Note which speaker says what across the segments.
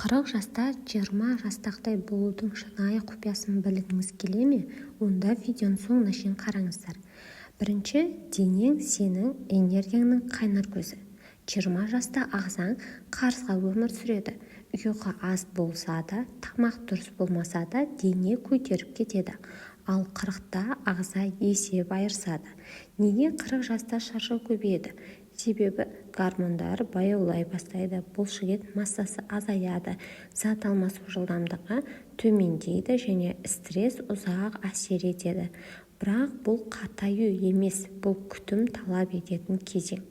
Speaker 1: 40 жаста 20 жастағыдай болудың шынайы құпиясын білгіңіз келе ме? Онда видеоның соңына шейін қараңыздар. Бірінші, денең сенің энергияңның қайнар көзі. 20 жаста ағзаң қарызға өмір сүреді. Ұйқы аз болса да, тамақ дұрыс болмаса да, дене көтеріп кетеді. Ал 40-та ағза есеп айырысады. Неге 40 жаста шаршау көбейеді? Себебі гормондар баяулай бастайды, бұлшықет массасы азаяды, зат алмасу жылдамдығы төмендейді және стресс ұзақ әсер етеді. Бірақ бұл қартаю емес, бұл күтім талап ететін кезең.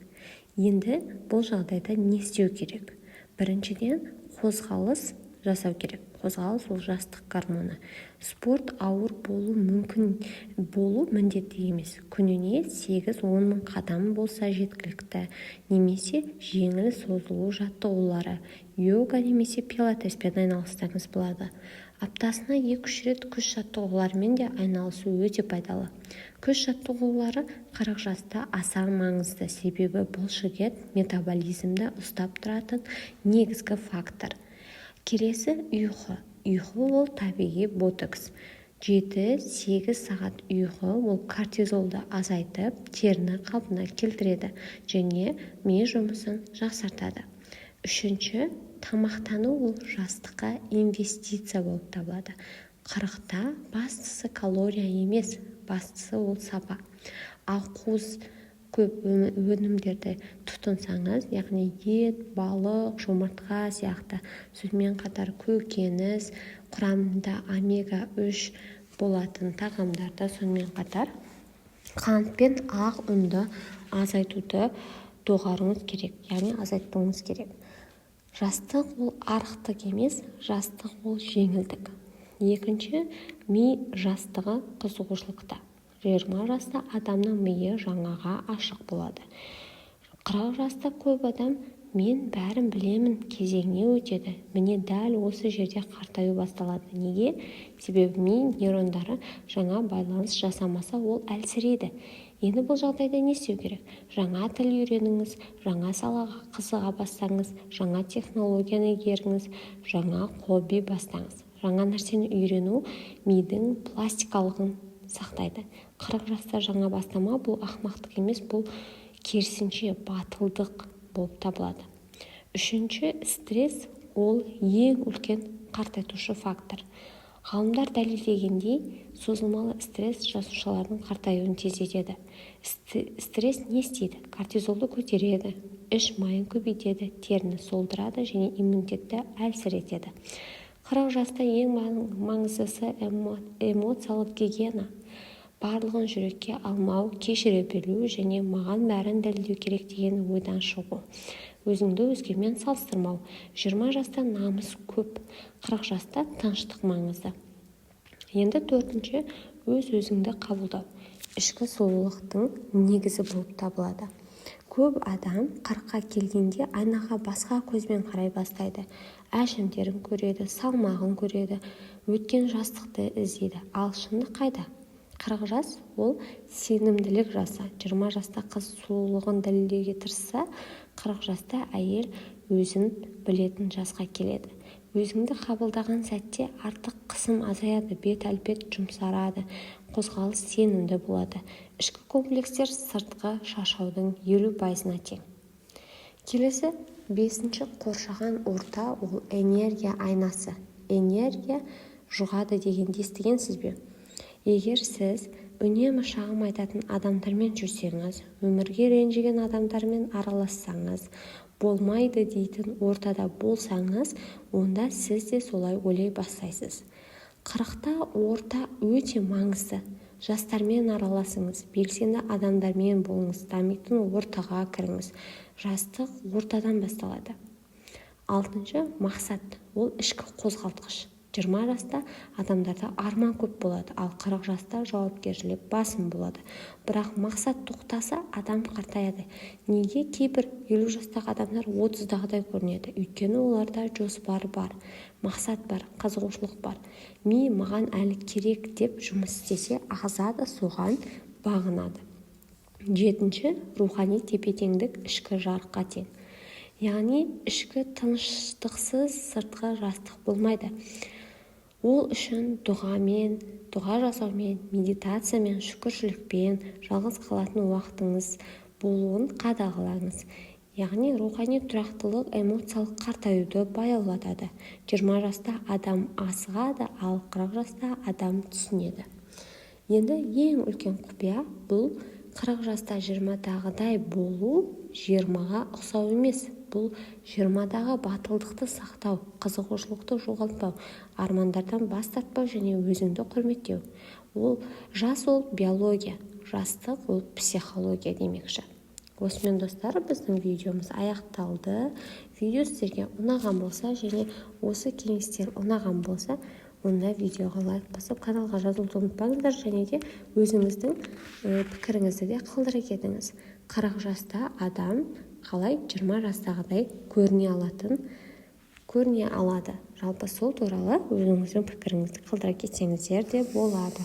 Speaker 1: Енді бұл жағдайда не істеу керек? Біріншіден, қозғалыс жасау керек. Қозғалыс – ол жастық гормоны. Спорт ауыр болу мүмкін, болу міндетті емес. Күніне 8-10 мың қадам болса жеткілікті немесе жеңіл созылу жаттығулары, йога немесе пилатеспен айналыссаңыз болады. Аптасына 2-3 рет күш жаттығуларымен де айналысу өте пайдалы. Күш жаттығулары 40 жаста аса маңызды, себебі бұлшықет метаболизмді ұстап тұратын негізгі фактор. Келесі – ұйқы. Ұйқы – ол табиғи ботокс. 7-8 сағат ұйқы ол кортизолды азайтып, теріні қалпына келтіреді және ми жұмысын жақсартады. Үшінші, тамақтану ол жастыққа инвестиция болып табылады. 40-та бастысы калория емес, бастысы ол сапа. Ақуыз көп өнімдерді тұтынсаңыз, яғни ет, балық, жұмыртқа сияқты, сонымен қатар көкөніс, құрамында омега-3 болатын тағамдарды, сонымен қатар қант пен ақ ұнды азайтуды доғаруыңыз керек, яғни азайтуыңыз керек. Жастық – ол арықтық емес, жастық – ол жеңілдік. Екінші, ми жастығы қызығушылықта. 20 жаста адамның миы жаңаға ашық болады. 40 жаста көп адам «мен бәрін білемін» кезеңіне өтеді. Міне, дәл осы жерде қартаю басталады. Неге? Себебі ми нейрондары жаңа байланыс жасамаса, ол әлсірейді. Енді бұл жағдайда не істеу керек? Жаңа тіл үйреніңіз, жаңа салаға қызыға бастаңыз, жаңа технологияны игеріңіз, жаңа хобби бастаңыз. Жаңа нәрсені үйрену мидың пластикалығын сақтайды. 40 жаста жаңа бастама – бұл ақымақтық емес, бұл керісінше батылдық болып табылады. Үшінші, стресс ол ең үлкен қартайтушы фактор. Ғалымдар дәлелдегендей, созылмалы стресс жасушалардың қартаюын тездетеді. Стресс не істейді? Кортизолды көтереді, іш майын көбейтеді, теріні солдырады және иммунитетті әлсіретеді. 40 жаста ең маңыздысы – эмоциялық гигиена. Барлығын жүрекке алмау, кешіре білу және «маған бәрін дәлелдеу керек» деген ойдан шығу. Өзіңді өзгемен салыстырмау. 20 жаста намыс көп, 40 жаста тыныштық маңызды. Енді төртінші, өз-өзіңді қабылдау ішкі сұлулықтың негізі болып табылады. Көп адам 40-қа келгенде айнаға басқа көзбен қарай бастайды. Әжімдерін көреді, салмағын көреді, өткен жастықты іздейді. Ал шындық қайда? 40 жас – ол сенімділік жасы. 20 жаста қыз сұлулығын дәлелдеуге тырысса, 40 жаста әйел өзін білетін жасқа келеді. Өзіңді қабылдаған сәтте артық қысым азаяды, бет әлпет жұмсарады, қозғалыс сенімді болады. Ішкі комплекстер сыртқы шаршаудың 50%-ына тең. Келесі, бесінші, қоршаған орта ол энергия айнасы. Энергия жұғады дегенді естігенсіз бе? Егер сіз үнемі шағым айтатын адамдармен жүрсеңіз, өмірге ренжіген адамдармен аралассаңыз, болмайды дейтін ортада болсаңыз, онда сіз де солай ойлай бастайсыз. 40-та орта өте маңызды. Жастармен араласыңыз, белсенді адамдармен болыңыз, дамитын ортаға кіріңіз. Жастық ортадан басталады. Алтыншы, мақсат ол ішкі қозғалтқыш. 20 жаста адамдарда арман көп болады, ал 40 жаста жауапкершілік басым болады. Бірақ мақсат тоқтаса, адам қартаяды. Неге кейбір 50 жастағы адамдар 30-дағыдай көрінеді? Өйткені оларда жоспар бар, мақсат бар, қызығушылық бар. Ми «маған әлі керек» деп жұмыс істесе, ағза да соған бағынады. Жетінші, рухани тепе-теңдік ішкі жарыққа тең. Яғни ішкі тыныштықсыз сыртқы жастық болмайды. Ол үшін дұғамен, дұға жасаумен, медитациямен, шүкіршілікпен жалғыз қалатын уақытыңыз болуын қадағалаңыз. Яғни рухани тұрақтылық эмоциялық қартаюды баяулатады. 20 жаста адам асығады, ал 40 жаста адам түсінеді. Енді ең үлкен құпия: бұл 40 жаста 20-дағыдай болу, 20-ға ұқсау емес, бұл 20-дағы батылдықты сақтау, қызығушылықты жоғалтпау, армандардан бас тартпау және өзіңді құрметтеу. Ол жас — ол биология, жастық — ол психология демекші. Осымен, достар, біздің видеомыз аяқталды. Видео сіздерге ұнаған болса және осы кеңестер ұнаған болса, онда видеоға лайк басып, каналға жазылуды ұмытпаңыздар және де өзіңіздің пікіріңізді де қалдыра кетіңіз. 40 жаста адам қалай 20 жастағыдай көріне алады? Жалпы, сол туралы өзіңіздің пікіріңізді қалдыра кетсеңіздер де болады.